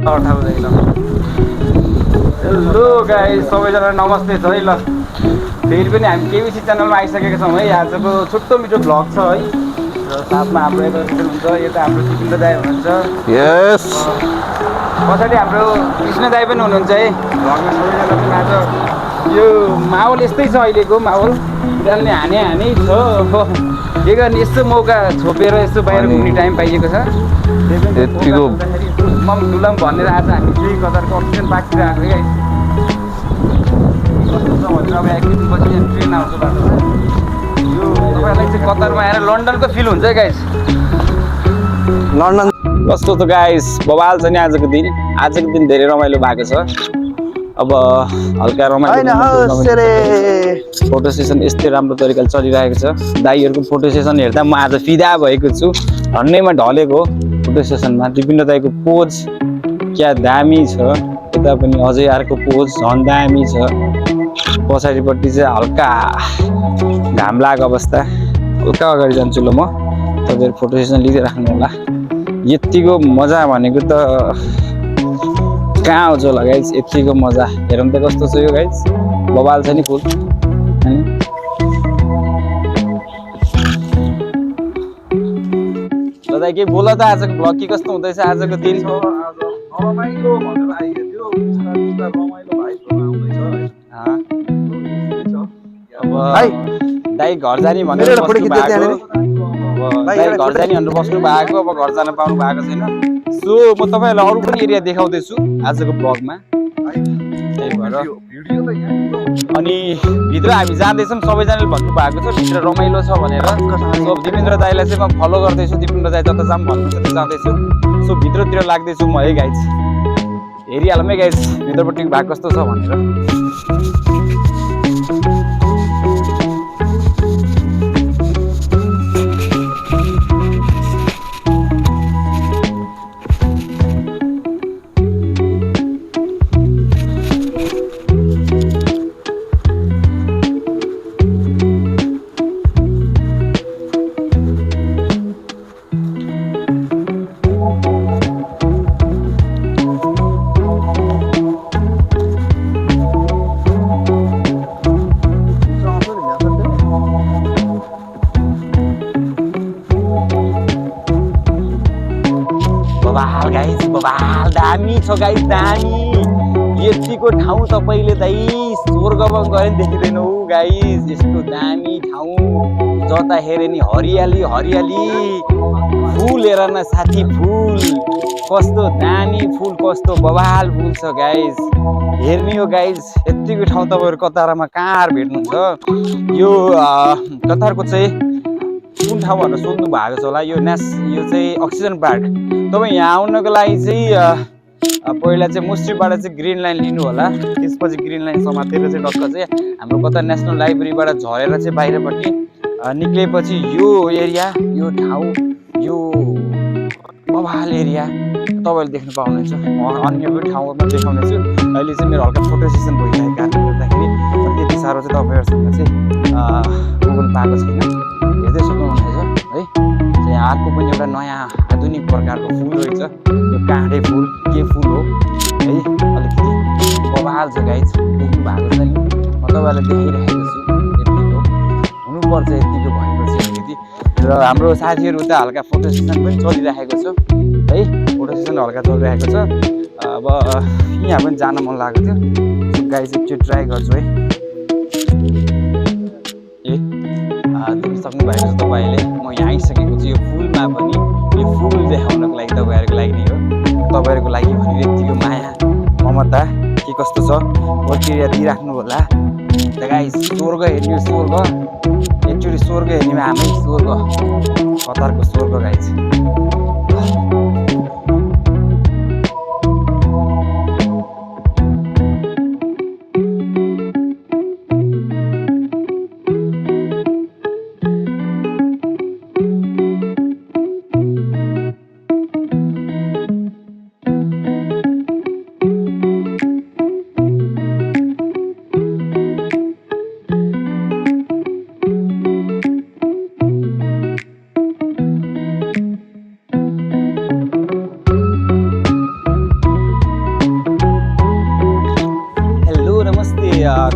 Hello guys, सबैजना नमस्ते छ है। ल फेरि पनि हामी केबिसी च्यानलमा आइसकेका छौँ है। आजको छोटो मिठो भ्लग छ है। र साथमा हाम्रो यता हुनुहुन्छ, यता हाम्रो दिपेन्द्र दाई हुनुहुन्छ, यस पछाडि हाम्रो कृष्ण दाई पनि हुनुहुन्छ है भ्लगमा। सबैजना पनि आज यो माहौल यस्तै छ, अहिलेको माहौल बिरालले हाने छ। के गर्ने, यस्तो मौका छोपेर यस्तो बाहिर घुम्ने टाइम पाइएको छ। यतिको डुलम भनेर आज हामी चाहिँ कतारको अक्सिजन पार्कतिर आएको है। कस्तो छ भनेर अब एकदिनपछि ट्रेन आउँछ बाटोमा। यो तपाईँलाई चाहिँ कतारमा आएर लन्डनको फिल हुन्छ है गाइस। लन्डन कस्तो छ गाइस, बवाल छ नि आजको दिन धेरै रमाइलो भएको छ। अब हल्का रमाइलो फोटो सेसन यस्तै राम्रो तरिकाले चलिरहेको छ। दाईहरूको फोटो सेसन हेर्दा म आज फिदा भएको छु। हन्नैमा ढलेको फोटो सेसनमा। दिपेन्द्र दाईको पोज क्या दामी छ। यता पनि अझै अर्को पोज झन् दामी छ। पछाडिपट्टि चाहिँ हल्का घाम लागेको अवस्था। हल्का अगाडि जान्छु ल म, तपाईँहरू फोटो सेसन लिँदै राख्नु होला। यतिको मजा भनेको त कहाँ आउँछ होला गाइस। यतिको मजा हेरौँ त कस्तो छ यो गाइस। बवाल छ नि फुल। दादा के बोल त, आजको भ्लग के कस्तो हुँदैछ आजको दिन? रमाइलो भनेर आइयो थियो। रमाइलो भाइबहरू आउँदैछ अब दाइ घर जाने भनेर बस्नु भएको। दाइ घर जाने भनेर बस्नु भएको, अब घर जान पाउनु भएको छैन। सो म तपाईँहरूलाई अरू पनि एरिया देखाउँदैछु आजको भ्लगमा। त्यही भएर अनि भित्र हामी जाँदैछौँ। सबैजनाले भन्नु भएको छ भित्र रमाइलो छ भनेर। सो दिपेन्द्र दाईलाई चाहिँ म फलो गर्दैछु। दिपेन्द्र दाई जता जाऊँ भन्नुहुन्छ त्यो जाँदैछु। सो भित्रतिर लाग्दैछु म है गाइज। हेरिहालौँ है गाइज भित्रपट्टि भाग कस्तो छ भनेर। बवाल गाइस, बवाल दामी छ गाइस, दामी। यतिको ठाउँ तपाईँले दाइ स्वर्गमा गएर देखिँदैन हौ गाइस। यस्तो दामी ठाउँ जता हेरे नि हरियाली हरियाली। फुल हेर न साथी, फुल कस्तो दामी फुल, कस्तो बवाल फुल छ गाइस। हेर्ने हो गाइस। यतिको ठाउँ तपाईँहरू कतारमा कहाँ भेट्नुहुन्छ? यो कतारको चाहिँ कुन ठाउँ भनेर सोध्नु भएको छ होला। यो चाहिँ अक्सिजन पार्क। तपाईँ यहाँ आउनको लागि चाहिँ पहिला चाहिँ मुस्ट्रीबाट चाहिँ ग्रिन लाइन लिनु होला। त्यसपछि ग्रिन लाइन समातेर चाहिँ टक्क चाहिँ हाम्रो कतार नेसनल लाइब्रेरीबाट झरेर चाहिँ बाहिरपट्टि निक्लेपछि यो एरिया, यो ठाउँ, यो बवाल एरिया तपाईँले देख्नु पाउनुहुन्छ। अन्य पनि ठाउँमा देखाउनेछु। अहिले चाहिँ मेरो हल्का फोटो सेसन भइरहेको कारणले गर्दाखेरि त्यति साह्रो चाहिँ तपाईँहरूसँग चाहिँ गुगल पाएको छैन। हेर्दै सक्नुहुनेछ है। यहाँ अर्को पनि एउटा नयाँ आधुनिक प्रकारको फुल रहेछ। यो काँडे फुल के फुल हो है, अलिकति बवाल छ गाइस। देख्नु भएको छ नि, म तपाईँहरूलाई देखाइरहेको छु। यतिको हुनुपर्छ, यतिको भएपछि अलिकति। र हाम्रो साथीहरू उता हल्का फोटो सेसन पनि चलिरहेको छ है। फोटो सेसन हल्का चलिरहेको छ। अब यहाँ पनि जान मन लागेको थियो गाइस। एकचोटि ट्राई गर्छु है। देख्न सक्नु भएको छ तपाईँले, म यहाँ आइसकेको छु। यो फुलमा पनि यो फुल देखाउनको लागि तपाईँहरूको लागि नै हो। तपाईँहरूको लागि भने यतिको माया ममता के कस्तो छ प्रतिक्रिया दिइराख्नु होला गाइस। स्वर्ग हेर्ने, स्वर्ग एकचोटि स्वर्ग हेर्नेमा हामै स्वर्ग, कतारको स्वर्ग गाइस।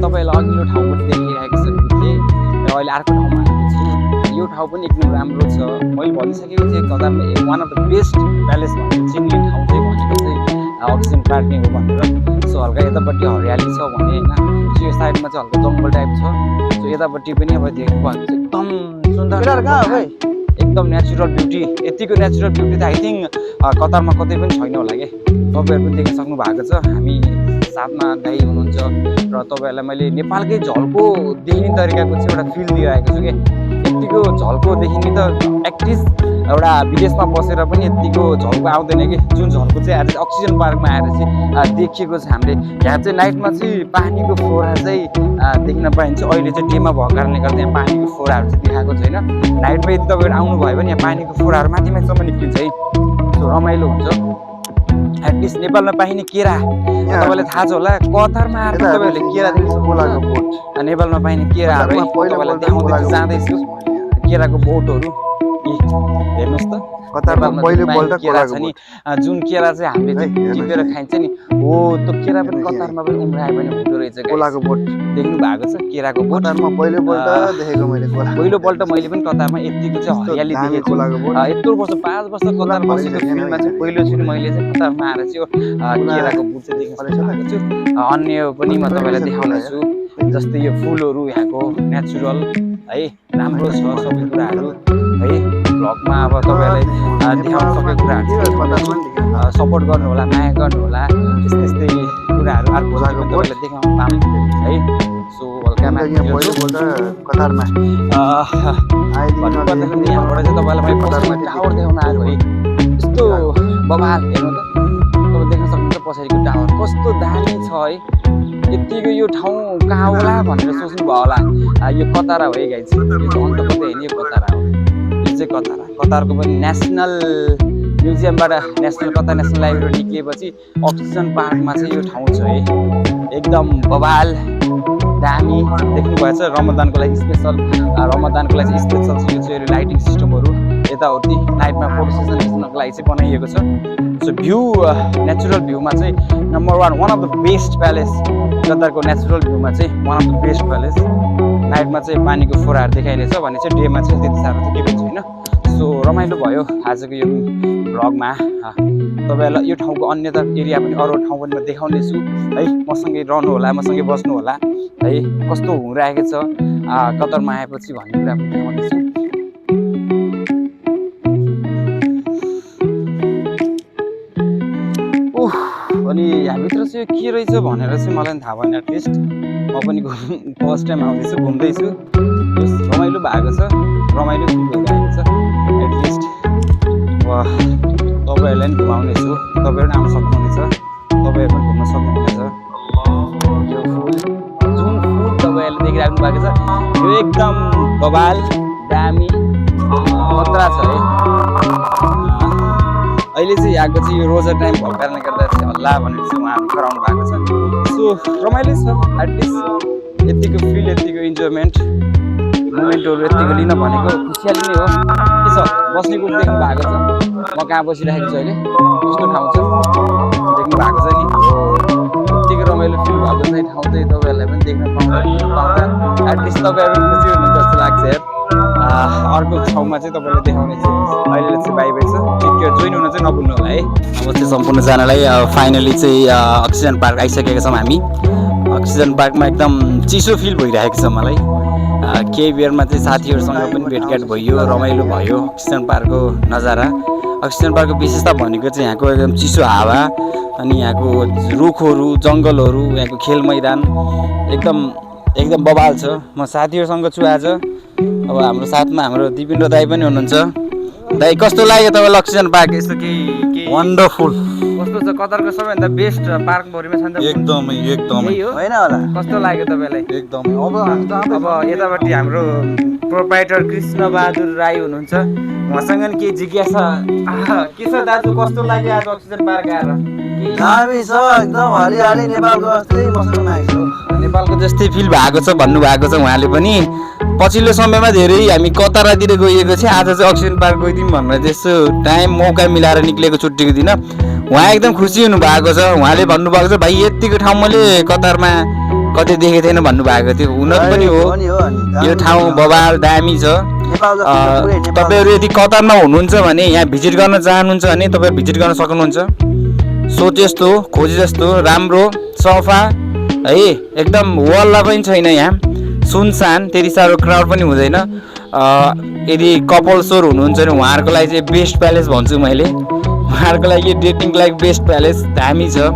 तपाईँलाई अघिल्लो ठाउँबाट देखिरहेको छ थिएँ र अहिले अर्को ठाउँमा आएको छु। यो ठाउँ पनि एकदम राम्रो छ। मैले भनिसकेको थिएँ कतारमा one of the best palace भनेको चिन्ने ठाउँ चाहिँ भनेको चाहिँ अक्सिजन पार्क नै हो भनेर। सो हल्का यतापट्टि हरियाली छ भने होइन, सो यो साइडमा चाहिँ हल्का जङ्गल टाइप छ। सो यतापट्टि पनि अब देख्नु भएको छ एकदम सुन्दर, एकदम नेचुरल ब्युटी। यतिको नेचुरल ब्युटी त आई थिङ्क कतारमा कतै पनि छैन होला क्या। तपाईँहरू पनि देख्न सक्नु भएको छ। हामी साथमा दाइ हुनुहुन्छ र तपाईँहरूलाई मैले नेपालकै झल्को देखिने तरिकाको चाहिँ एउटा फिल दिइरहेको छु क्या। यतिको झल्को देखिने त एटलिस्ट एउटा विदेशमा बसेर पनि यतिको झल्को आउँदैन कि जुन झल्को चाहिँ आज अक्सिजन पार्कमा आएर चाहिँ देखिएको छ हामीले। यहाँ चाहिँ नाइटमा चाहिँ पानीको फोहरा चाहिँ देख्न पाइन्छ। अहिले चाहिँ डेमा भएको कारणले गर्दा यहाँ पानीको फोहराहरू चाहिँ देखाएको छैन। नाइटमा यदि तपाईँहरू आउनुभयो भने यहाँ पानीको फोहराहरू माथि माथिसम्म निस्किन्छ है। सो रमाइलो हुन्छ। एटलिस्ट नेपालमा पाइने केरा तपाईँलाई थाहा छ होला, कतारमा आएर तपाईँहरूले केरा देख्छ। नेपालमा पाइने केराहरू तपाईँलाई देखाउँदै जाँदैछु। केराको बोटहरू हेर्नुहोस् त, कतारमा केरा छ नि, जुन केरा चाहिँ हामीले चाहिँ टिपेर खाइन्छ नि हो त्यो केरा पनि कतारमा पनि उम्रायो भने हुँदो रहेछ। कोलाको बोट देख्नु भएको छ? केराको बोट पहिलोपल्ट मैले पनि कतारमा यतिको चाहिँ हरियाली देखेको छु। यत्रो वर्ष 5 वर्ष कतार बसेको फिल्डमा चाहिँ पहिलोचोटि मैले चाहिँ कतारमा आएर चाहिँ केराको बोट चाहिँ देख्न सकिरहेको छु। अन्य पनि म तपाईँलाई देखाउनेछु, जस्तै यो फुलहरू यहाँको नेचुरल है, राम्रो छ सबै कुराहरू है। भ्लगमा अब तपाईँलाई देखाउन सकेको कुराहरू सपोर्ट गर्नु होला, माया गर्नु होला, यस्तै कुराहरू अर्को तपाईँलाई देखाउन पाऊँ है। सो हल्कामा कतारमा भन्नुपर्दाखेरि यहाँबाट चाहिँ तपाईँलाई मैले पछाडिको टावर देखाउन आएको है। यस्तो बवाल हेर्नु त, तपाईँ देख्न सक्नुहुन्छ पछाडिको टावर कस्तो दामी छ है। यतिको यो ठाउँ कहाँ होला भनेर सोच्नु भयो होला। यो कतारा हो है गाइज, यो चाहिँ अन्त कतै होइन, यो कतारा हो। यो चाहिँ कतारा, कतारको पनि नेसनल म्युजियमबाट नेसनल कतार नेसनल लाइब्रेरी निक्लिएपछि अक्सिजन पार्कमा चाहिँ यो ठाउँ छ है। एकदम बवाल दामी देख्नुभएछ। रमदानको लागि स्पेसल, रमदानको लागि चाहिँ स्पेसल छ यो चाहिँ लाइटिङ सिस्टमहरू यताउति नाइटमा फोटो सेसन खिच्नको लागि चाहिँ बनाइएको छ। सो भ्यू नेचुरल भ्यूमा चाहिँ number 1 one of the best palace. कतारको नेचुरल भ्यूमा चाहिँ one of the best palace. नाइटमा चाहिँ पानीको फोहराहरू देखाइनेछ भने चाहिँ डेमा चाहिँ त्यति साह्रो चाहिँ केही पनि छैन। सो रमाइलो भयो आजको यो भ्लगमा। तपाईँहरूलाई यो ठाउँको अन्य एरिया पनि अरू ठाउँ पनि म देखाउनेछु है। मसँगै रहनु होला, मसँगै बस्नु होला है। कस्तो हुँराखेको छ कतारमा आएपछि भन्ने कुरा पनि देखाउनेछु। अनि यहाँभित्र चाहिँ के रहेछ भनेर चाहिँ मलाई पनि थाहा भएन। एटलिस्ट म पनि फर्स्ट टाइम आउँदैछु, घुम्दैछु। रमाइलो भएको छ, रमाइलो फिल भइरहेको छ। एटलिस्ट तपाईँहरूलाई पनि घुमाउनेछु, तपाईँहरू पनि आउन सक्नुहुनेछ, तपाईँहरू पनि घुम्न सक्नुहुनेछ। यो फुल जुन फुल तपाईँहरूले देखिराख्नु भएको छ यो एकदम बवाल दामी खतरा छ है। अहिले चाहिँ यहाँको चाहिँ यो रोजर टाइम भएको कारणले गर्दा चाहिँ हल्ला भनेर चाहिँ उहाँहरू गराउनु भएको छ। सो रमाइलो छ। एटलिस्ट यतिको फिल, यतिको इन्जोयमेन्ट मोमेन्टहरू यतिको लिन भनेको खुसियाली नै हो। के छ बस्ने कुरो देख्नु भएको छ, म कहाँ बसिरहेको छु अहिले, कस्तो ठाउँ छ देख्नु भएको छ नि। यतिको रमाइलो फिल भएको चाहिँ ठाउँ चाहिँ तपाईँहरूलाई पनि देख्न पाउँदा एटलिस्ट तपाईँहरू पनि खुसी हुनुहुन्छ जस्तो लाग्छ यार। अर्को ठाउँमा चाहिँ तपाईँलाई देखाउने चाहिँ अहिले चाहिँ बाई बाई छ। टेक केयर, जोइन हुन चाहिँ नभुल्नु होला है। नमस्ते सम्पूर्णजनालाई। फाइनली चाहिँ अक्सिजन पार्क आइसकेका छौँ हामी। अक्सिजन पार्कमा एकदम चिसो फिल भइरहेको छ मलाई। केही बेरमा चाहिँ साथीहरूसँग पनि भेटघाट भयो, रमाइलो भयो। अक्सिजन पार्कको नजारा, अक्सिजन पार्कको विशेषता भनेको चाहिँ यहाँको एकदम चिसो हावा, अनि यहाँको रुखहरू, जङ्गलहरू, यहाँको खेल मैदान एकदम बवाल छ। म साथीहरूसँग छु आज। अब हाम्रो साथमा हाम्रो दिपेन्द्र दाई पनि हुनुहुन्छ। दाई कस्तो लाग्यो तपाईँलाई अक्सिजन पार्क? यस्तो केही वन्डरफुल। कस्तो छ कतारको सबैभन्दा बेस्ट पार्कभरिमा छ नि त? एकदमै होइन होला, कस्तो लाग्यो तपाईँलाई? एकदमै। अब यतापट्टि हाम्रो प्रोप्राइटर कृष्ण बहादुर राई हुनुहुन्छ, उहाँसँग नि केही जिज्ञासा के छ दाजु? कस्तो लाग्यो आज अक्सिजन पार्क आएर? दामी छ, एकदम हरियाली, नेपालको जस्तै बस्नु आएको छु। नेपालको जस्तै फिल भएको छ भन्नुभएको छ उहाँले पनि। पछिल्लो समयमा धेरै हामी कतारातिर गइएको छ, आज चाहिँ अक्सिजन पार्क गइदिउँ भनेर त्यस्तो टाइम मौका मिलाएर निक्लेको छुट्टीको दिन उहाँ एकदम खुसी हुनुभएको छ। उहाँले भन्नुभएको छ भाइ यतिको ठाउँ मैले कतारमा कतै देखेको थिएन भन्नुभएको थियो हुन पनि हो हो नि यो ठाउँ बबाल दामी छ नेपाल जस्तो पुरै नेपाल तपाईँहरू यदि कतारमा हुनुहुन्छ भने यहाँ भिजिट गर्न चाहनुहुन्छ भने तपाईँहरू भिजिट गर्न सक्नुहुन्छ सो त्यस्तो खोजे जस्तो राम्रो सफा है एकदम वल्ला पनि छैन यहाँ सुनसान त्यति साह्रो क्राउड पनि हुँदैन यदि कपल सोर हुनुहुन्छ भने उहाँहरूको लागि चाहिँ बेस्ट प्यालेस भन्छु मैले उहाँहरूको लागि डेटिङको लागि बेस्ट प्यालेस दामी छ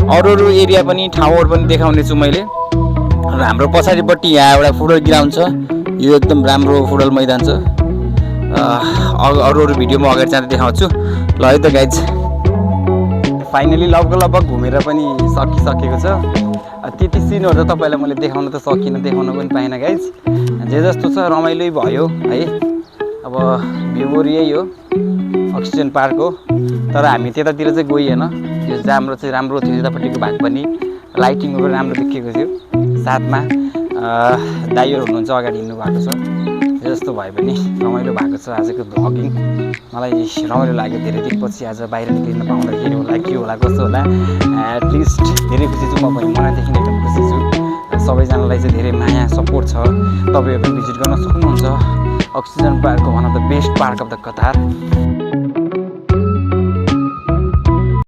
अरू अरू एरिया पनि ठाउँहरू पनि देखाउने छु मैले र हाम्रो पछाडिपट्टि यहाँ एउटा फुटबल ग्राउन्ड छ यो एकदम राम्रो फुटबल मैदान छ अरू अरू भिडियोमा अगाडि जाँदा देखाउँछु ल है त गाइज फाइनली लगभग घुमेर पनि सकिसकेको छ त्यति सिनहरू त तपाईँलाई मैले देखाउन त सकिनँ देखाउन पनि पाइनँ गाइज जे जस्तो छ रमाइलो भयो है अब भ्यूहरू यही हो अक्सिजन पार्क हो तर हामी त्यतातिर चाहिँ गइएन यो राम्रो चाहिँ राम्रो थियो त्यतापट्टिको भाग पनि लाइटिङहरू राम्रो देखिएको थियो साथमा दाइहरू हुनुहुन्छ अगाडि हिँड्नु भएको छ जस्तो भए पनि रमाइलो भएको छ आजको भ्लगिङ मलाई रमाइलो लाग्यो धेरै दिनपछि आज बाहिर निक्लिन पाउँदाखेरि होला के होला कस्तो होला एटलिस्ट धेरै खुसी छु म पनि मनैदेखि एकदम खुसी छु सबैजनालाई चाहिँ धेरै माया सपोर्ट छ तपाईँहरू पनि भिजिट गर्न सक्नुहुन्छ oxygen पार्कको one of the best park of the Qatar